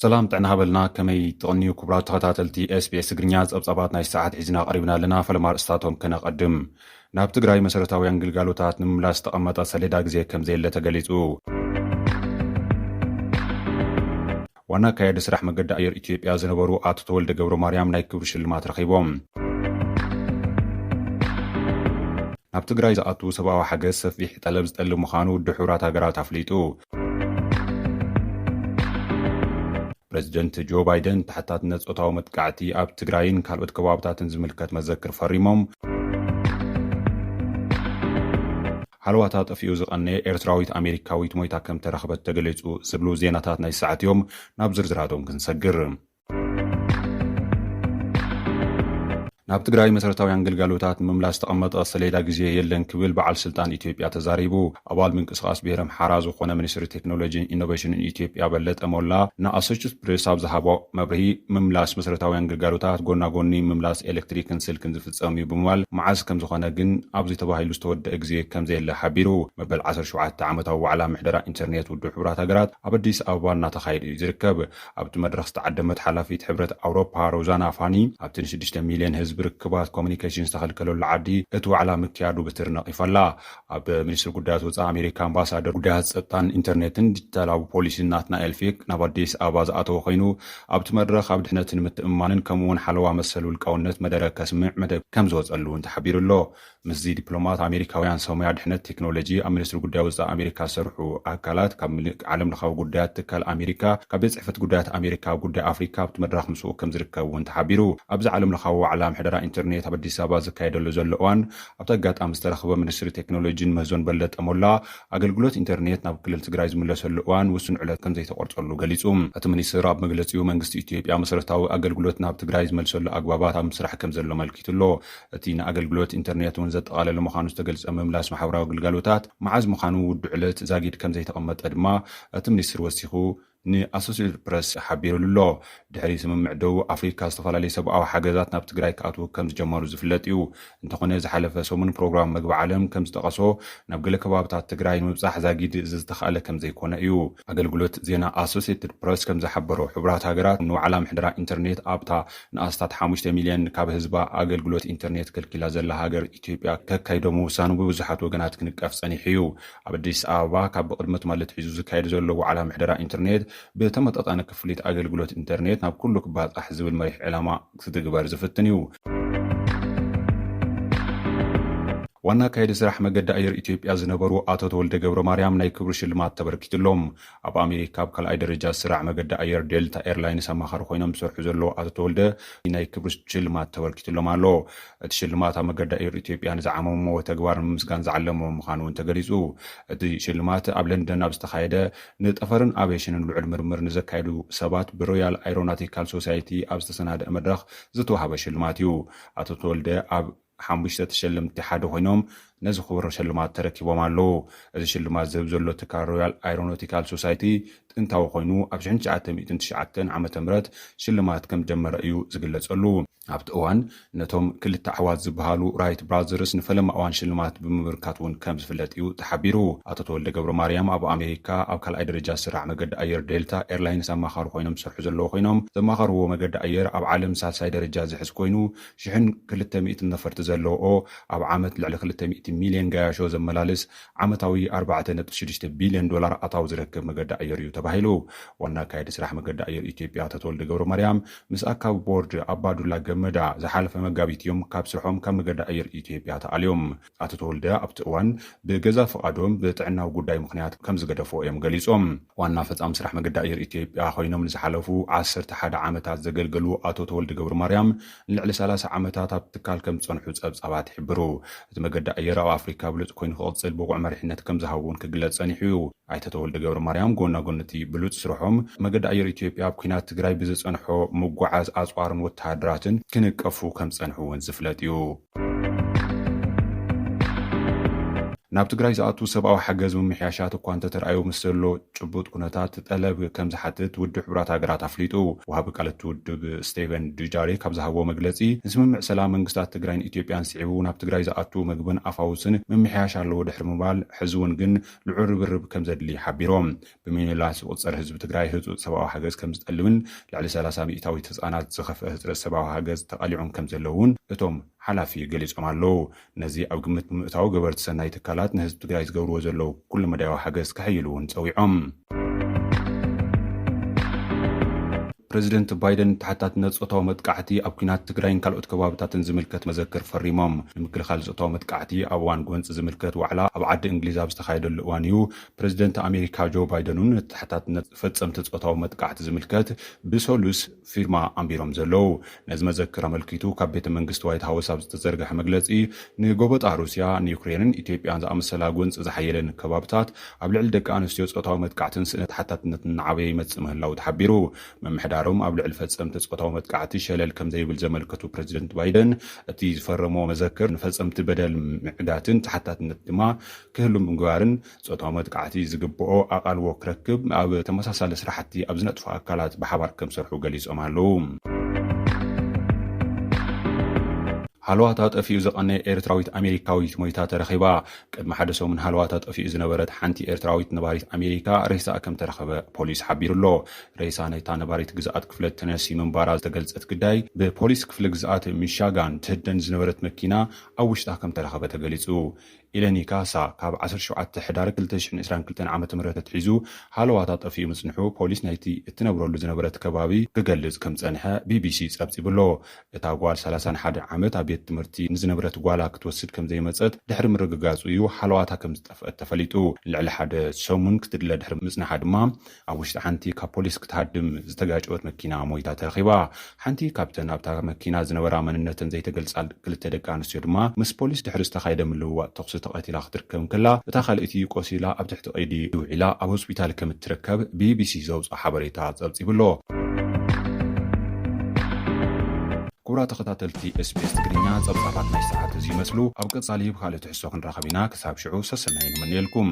ሰላም ጥዕና ሃበልና፣ ከመይ ትቕንዩ ክቡራት ተኸታተልቲ SBS ትግርኛ? ጸብጻባት ናይ ሰዓት ሒዝና ቀሪብና ኣለና። ፈለማ ኣርእስታቶም ከነቐድም። ናብ ትግራይ መሰረታውያን ግልጋሎታት ንምምላስ ዝተቐመጠ ሰሌዳ ግዜ ከም ዘየለ ተገሊጹ። ዋና ኣካያዲ ስራሕ መገዲ ኣየር ኢትዮጵያ ዝነበሩ ኣቶ ተወልደ ገብረ ማርያም ናይ ክብሪ ሽልማት ረኺቦም። ናብ ትግራይ ዝኣቱ ሰብኣዊ ሓገዝ ሰፊሕ ጠለብ ዝጠልብ ምዃኑ ውድብ ሕቡራት ሃገራት ኣፍሊጡ። ፕረዚደንት ጆ ባይደን ተሓታትነት ጾታዊ መጥቃዕቲ ኣብ ትግራይን ካልኦት ከባብታትን ዝምልከት መዘክር ፈሪሞም። ሃለዋታ ጠፊኡ ዝቐነየ ኤርትራዊት ኣሜሪካዊት ሞይታ ከም ተረኽበት ተገሊጹ ዝብሉ ዜናታት ናይ ሰዓት እዮም። ናብ ዝርዝራቶም ክንሰግር። ናብ ትግራይ መሰረታውያን ግልጋሎታት ንምምላስ ዝተቐመጠ ሰሌዳ ግዜ የለን ክብል በዓል ስልጣን ኢትዮጵያ ተዛሪቡ። ኣባል ምንቅስቃስ ብሄረ ኣምሓራ ዝኾነ ሚኒስትሪ ቴክኖሎጂን ኢኖቬሽንን ኢትዮጵያ በለጠ ሞላ ንኣሶሽትድ ፕሬስ ኣብ ዝሃቦ መብርሂ፣ ምምላስ መሰረታውያን ግልጋሎታት ጎና ጎኒ ምምላስ ኤሌክትሪክን ስልክን ዝፍጸም እዩ ብምባል፣ መዓዝ ከም ዝኾነ ግን ኣብዚ ተባሂሉ ዝተወደአ ግዜ ከም ዘየለ ሓቢሩ። መበል ዓሰርተ ሸውዓተ ዓመታዊ ዋዕላ ምሕደራ ኢንተርኔት ውድብ ሕቡራት ሃገራት ኣብ ኣዲስ ኣበባ እናተኻየደ እዩ ዝርከብ። ኣብቲ መድረኽ ዝተዓደመት ሓላፊት ሕብረት ኣውሮፓ ሮዛና ፋኒ፣ ኣብቲ ንሽዱሽተ ሚልዮን ህዝቢ ርክባት ኮሚኒኬሽን ዝተኸልከለሉ ዓዲ እቲ ዋዕላ ምክያዱ ብትሪ ነቒፋ ኣላ። ኣብ ሚኒስትሪ ጉዳያት ወጻኢ ኣሜሪካ ኣምባሳደር ጉዳያት ጸጥታን ኢንተርኔትን ዲጂታላዊ ፖሊሲን ናትናኤል ፊክ ናብ ኣዲስ ኣበባ ዝኣተወ ኮይኑ፣ ኣብቲ መድረኽ ኣብ ድሕነትን ምትእምማንን ከምኡ እውን ሓለዋ መሰል ውልቃውነት መደረ ከስምዕ መደብ ከም ዝወጸሉ እውን ተሓቢሩ ኣሎ። ምስዚ ዲፕሎማት ኣሜሪካውያን ሰብ ሞያ ድሕነት ቴክኖሎጂ ኣብ ሚኒስትሪ ጉዳይ ወጻኢ ኣሜሪካ ዝሰርሑ ኣካላት ካብ ምልእ ዓለም ለኻዊ ጉዳያት ትካል ኣሜሪካ፣ ካብ ቤት ጽሕፈት ጉዳያት ኣሜሪካ ኣብ ጉዳይ ኣፍሪካ ኣብቲ መድረኽ ምስኡ ከም ዝርከብ እውን ተሓቢሩ። ኣብዚ ዓለም ለኻዊ ዋዕላ ምሕደራ ኢንተርኔት ኣብ ኣዲስ ኣበባ ዝካየደሉ ዘሎ እዋን ኣብቲ ኣጋጣሚ ዝተረኽበ ሚኒስትሪ ቴክኖሎጂን ምህዞን በለጠ ሞላ ኣገልግሎት ኢንተርኔት ናብ ክልል ትግራይ ዝምለሰሉ እዋን ውሱን ዕለት ከም ዘይተቆርጸሉ ገሊጹ። እቲ ሚኒስትር ኣብ መግለጺኡ መንግስቲ ኢትዮጵያ መሰረታዊ ኣገልግሎት ናብ ትግራይ ዝመልሰሉ ኣግባባት ኣብ ምስራሕ ከም ዘሎ ኣመልኪቱ ኣሎ። እቲ ንኣገልግሎት ኢንተርኔት እውን ዘጠቓለለ ምዃኑ ዝተገልጸ ምምላስ ማሕበራዊ ኣገልጋሎታት መዓዝ ምዃኑ ውዱእ ዕለት ዛጊድ ከም ዘይተቐመጠ ድማ እቲ ሚኒስትር ወሲኹ ንኣሶሲየትድ ፕረስ ሓቢሩሉ ኣሎ። ድሕሪ ስምምዕ ደቡብ ኣፍሪካ ዝተፈላለዩ ሰብኣዊ ሓገዛት ናብ ትግራይ ክኣትዉ ከም ዝጀመሩ ዝፍለጥ እዩ። እንተኾነ ዝሓለፈ ሰሙን ፕሮግራም መግቢ ዓለም ከም ዝጠቐሶ ናብ ገለ ከባብታት ትግራይ ንምብጻሕ ዛጊድ ዝተኻእለ ከም ዘይኮነ እዩ። ኣገልግሎት ዜና ኣሶሲየትድ ፕረስ ከም ዝሓበሮ ሕቡራት ሃገራት ንዋዕላ ምሕደራ ኢንተርኔት ኣብታ ንኣስታት ሓሙሽተ ሚልዮን ካብ ህዝባ ኣገልግሎት ኢንተርኔት ከልኪላ ዘላ ሃገር ኢትዮጵያ ከካይዶ ምውሳኑ ብብዙሓት ወገናት ክንቀፍ ጸኒሑ እዩ። ኣብ ኣዲስ ኣበባ ካብ ብቕድሚ ትማሊ ኣትሒዙ ዝካየድ ዘሎ ዋዕላ ምሕደራ ኢንተርኔት ብተመጣጣኒ ክፍሊት ኣገልግሎት ኢንተርኔት ናብ ኩሉ ክባጻሕ ዝብል መሪሕ ዕላማ ክትግበር ዝፍትን እዩ። ዋና ኣካያዲ ስራሕ መገዲ ኣየር ኢትዮጵያ ዝነበሩ ኣቶ ተወልደ ገብረ ማርያም ናይ ክብሪ ሽልማት ተበርኪትሎም። ኣብ ኣሜሪካ ኣብ ካልኣይ ደረጃ ስራሕ መገዲ ኣየር ዴልታ ኤርላይንስ ኣማኻሪ ኮይኖም ዝሰርሑ ዘለዉ ኣቶ ተወልደ ናይ ክብሪ ሽልማት ተበርኪትሎም ኣሎ። እቲ ሽልማት ኣብ መገዲ ኣየር ኢትዮጵያ ንዝዓመምዎ ተግባር ንምምስጋን ዝዓለመ ምዃኑ እውን ተገሊጹ። እቲ ሽልማት ኣብ ለንደን ኣብ ዝተኻየደ ንጠፈርን ኣቪዬሽንን ልዑል ምርምር ንዘካየዱ ሰባት ብሮያል ኣይሮናቲካል ሶሳይቲ ኣብ ዝተሰናደአ መድረኽ ዝተዋህበ ሽልማት እዩ። ኣቶ ተወልደ ኣብ ሓሙሽተ ተሸለምቲ ሓደ ኮይኖም ነዚ ክቡር ሽልማት ተረኪቦም ኣለዉ። እዚ ሽልማት ዝህብ ዘሎ ትካል ሮያል ኣይሮኖቲካል ሶሳይቲ ጥንታዊ ኮይኑ ኣብ ሽሕን ትሽዓተ ሚእትን ትሽዓተን ዓመተ ምህረት ሽልማት ከም ጀመረ እዩ ዝግለጸሉ። ኣብቲ እዋን ነቶም ክልተ ኣሕዋት ዝበሃሉ ራይት ብራዘርስ ንፈለማ እዋን ሽልማት ብምብርካት እውን ከም ዝፍለጥ እዩ ተሓቢሩ። ኣቶ ተወልደ ገብረ ማርያም ኣብ ኣሜሪካ ኣብ ካልኣይ ደረጃ ስራሕ መገዲ ኣየር ዴልታ ኤርላይንስ ኣማኻሪ ኮይኖም ዝሰርሑ ዘለዉ ኮይኖም፣ ዘማኸርዎ መገዲ ኣየር ኣብ ዓለም ሳልሳይ ደረጃ ዝሕዝ ኮይኑ ሽሕን ክልተ ሚእትን ነፈርቲ ዘለውኦ ኣብ ዓመት ልዕሊ ክልተ ሚእቲ ሚልዮን ገያሾ ዘመላልስ ዓመታዊ ኣርባዕተ ነጥቢ ሽዱሽተ ቢልዮን ዶላር ኣታዊ ዝረክብ መገዲ ኣየር እዩ ተባሂሉ። ዋና ኣካያዲ ስራሕ መገዲ ኣየር ኢትዮጵያ ኣቶ ተወልደ ገብረ ማርያም ምስ ኣካቢ ቦርድ ኣባዱላ ገመዳ ዝሓለፈ መጋቢት እዮም ካብ ስርሖም ካብ መገዲ ኣየር ኢትዮጵያ ተኣልዮም። ኣቶ ተወልደ ኣብቲ እዋን ብገዛ ፍቓዶም ብጥዕናዊ ጉዳይ ምኽንያት ከም ዝገደፎ እዮም ገሊጾም። ዋና ፈጻሚ ስራሕ መገዲ ኣየር ኢትዮጵያ ኮይኖም ንዝሓለፉ ዓሰርተ ሓደ ዓመታት ዘገልገሉ ኣቶ ተወልደ ገብረ ማርያም ንልዕሊ ሰላሳ ዓመታት ኣብ ትካል ከም ዝጸንሑ ጸብጻባት ይሕብሩ። እቲ መገዲ ኣየር ኣብ ኣፍሪካ ብሉጽ ኮይኑ ክቕጽል ብቑዕ መሪሕነት ከም ዝሃቡ እውን ክግለጽ ጸኒሑ እዩ። ኣይተ ተወልደ ገብረ ማርያም ጎና ጎኒ እቲ ብሉጽ ስርሖም መገዲ ኣየር ኢትዮጵያ ኣብ ኲናት ትግራይ ብዝጸንሖ ምጉዓዝ ኣጽዋርን ወተሃደራትን ክንቀፉ ከም ዝጸንሑ እውን ዝፍለጥ እዩ። ናብ ትግራይ ዝኣቱ ሰብኣዊ ሓገዝ ምምሕያሻት እኳ እንተተራእዩ፣ ምስ ዘሎ ጭቡጥ ኩነታት ጠለብ ከም ዝሓትት ውድብ ሕቡራት ሃገራት ኣፍሊጡ። ወሃቢ ቃል እቲ ውድብ ስቴቨን ዱጃሪክ ኣብ ዝሃብዎ መግለጺ፣ ንስምምዕ ሰላም መንግስታት ትግራይን ኢትዮጵያን ስዒቡ ናብ ትግራይ ዝኣቱ መግብን ኣፋውስን ምምሕያሽ ኣለዎ ድሕሪ ምባል፣ ሕዚ እውን ግን ልዑል ርብርብ ከም ዘድሊ ሓቢሮም። ብሚሊዮናት ዝቑጸር ህዝቢ ትግራይ ህጹጽ ሰብኣዊ ሓገዝ ከም ዝጠልብን ልዕሊ ሰላሳ ሚእታዊት ህጻናት ዝኸፍአ ህጽረት ሰብኣዊ ሓገዝ ተቓሊዖም ከም ዘለውን እቶም ሓላፊ ገሊጾም ኣለዉ። ነዚ ኣብ ግምት ብምእታው፣ ገበርቲ ሰናይ ትካላት ንህዝቢ ትግራይ ዝገብርዎ ዘለዉ ኩሉ መዳያዊ ሓገዝ ከሐይሉ እውን ጸዊዖም። ፕረዚደንት ባይደን ተሓታትነት ጾታዊ መጥቃዕቲ ኣብ ኲናት ትግራይን ካልኦት ከባብታትን ዝምልከት መዘክር ፈሪሞም። ንምክልኻል ጾታዊ መጥቃዕቲ ኣብ እዋን ጎንፂ ዝምልከት ዋዕላ ኣብ ዓዲ እንግሊዝ ኣብ ዝተኻየደሉ እዋን እዩ፣ ፕረዚደንት ኣሜሪካ ጆ ባይደን እውን ተሓታትነት ፈጸምቲ ጾታዊ መጥቃዕቲ ዝምልከት ብሰሉስ ፊርማ ኣንቢሮም ዘለዉ። ነዚ መዘክር ኣመልኪቱ ካብ ቤተ መንግስቲ ዋይት ሃውስ ኣብ ዝተዘርግሐ መግለጺ፣ ንጎበጣ ሩስያ፣ ንዩክሬንን ኢትዮጵያን ዝኣመሰላ ጎንፂ ዝሓየለን ከባብታት ኣብ ልዕሊ ደቂ ኣንስትዮ ጾታዊ መጥቃዕትን ስእነት ተሓታትነትን እናዓበየ ይመጽእ ምህላዉ ተሓቢሩ። ምምሕዳሮም ኣብ ልዕሊ ፈጸምቲ ጾታዊ መጥቃዕቲ ሸለል ከም ዘይብል ዘመልከቱ ፕረዚደንት ባይደን፣ እቲ ዝፈረሞ መዘክር ንፈጸምቲ በደል ምዕጋትን ተሓታትነት ድማ ክህሉ ምግባርን፣ ጾታዊ መጥቃዕቲ ዝግብኦ ኣቓልቦ ክረክብ፣ ኣብ ተመሳሳሊ ስራሕቲ ኣብ ዝነጥፉ ኣካላት ብሓባር ከም ዝሰርሑ ገሊጾም ኣለዉ። ሃለዋታ ጠፊኡ ዝቐነየ ኤርትራዊት ኣሜሪካዊት ሞይታ ተረኺባ። ቅድሚ ሓደ ሰሙን ሃለዋታ ጠፊኡ ዝነበረት ሓንቲ ኤርትራዊት ነባሪት ኣሜሪካ ሬሳኣ ከም ተረኸበ ፖሊስ ሓቢሩ ኣሎ። ሬሳ ናይታ ነባሪት ግዝኣት ክፍለ ተነሲ ምንባራ ዝተገልጸት ግዳይ፣ ብፖሊስ ክፍለ ግዝኣት ሚሻጋን ትህደን ዝነበረት መኪና ኣብ ውሽጣ ከም ተረኸበ ተገሊጹ። ኢለኒ ካሳ ካብ ዓሰርተ ሸውዓተ ሕዳር ክልተ ሽሕን ዕስራን ክልተን ዓመተ ምህረት ኣትሒዙ ሃለዋታ ጠፊኡ ምጽንሑ ፖሊስ ናይቲ እትነብረሉ ዝነበረት ከባቢ ክገልጽ ከም ዝጸንሐ ቢቢሲ ጸብጺቡ ኣሎ። እታ ጓል ሰላሳን ሓደን ዓመት ኣብ ቤት ትምህርቲ ንዝነበረት ጓላ ክትወስድ ከም ዘይመጸት ድሕሪ ምርግጋጹ እዩ ሃለዋታ ከም ዝጠፍአት ተፈሊጡ። ልዕሊ ሓደ ሰሙን ክትድለ ድሕሪ ምጽንሓ ድማ ኣብ ውሽጢ ሓንቲ ካብ ፖሊስ ክትሃድም ዝተጋጨወት መኪና ሞይታ ተረኺባ። ሓንቲ ካብተን ኣብታ መኪና ዝነበራ መንነተን ዘይተገልጻ ክልተ ደቂ ኣንስትዮ ድማ ምስ ፖሊስ ድሕሪ ዝተኻየደ ምልውዋጥ ተኹሲ ተቐቲላ ክትርከብ እንከላ፣ እታ ካልኣይቲ ቆሲላ ኣብ ትሕቲ ቀይዲ ውዒላ ኣብ ሆስፒታል ከም እትርከብ ቢቢሲ ዘውፅኦ ሓበሬታ ጸብጺቡ ኣሎ። ክቡራት ተኸታተልቲ ኤስቢኤስ ትግርኛ፣ ጸብጻባት ናይ ሰዓት እዚ ይመስሉ። ኣብ ቀጻሊ ብኻልእ ትሕዝቶ ክንራኸብ ኢና። ክሳብ ሽዑ ሰሰናዩ ንምነየልኩም።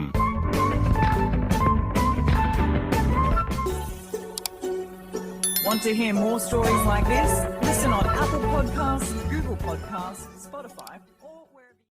Want to hear more stories like this? Listen on Apple Podcasts, Google Podcasts, Spotify,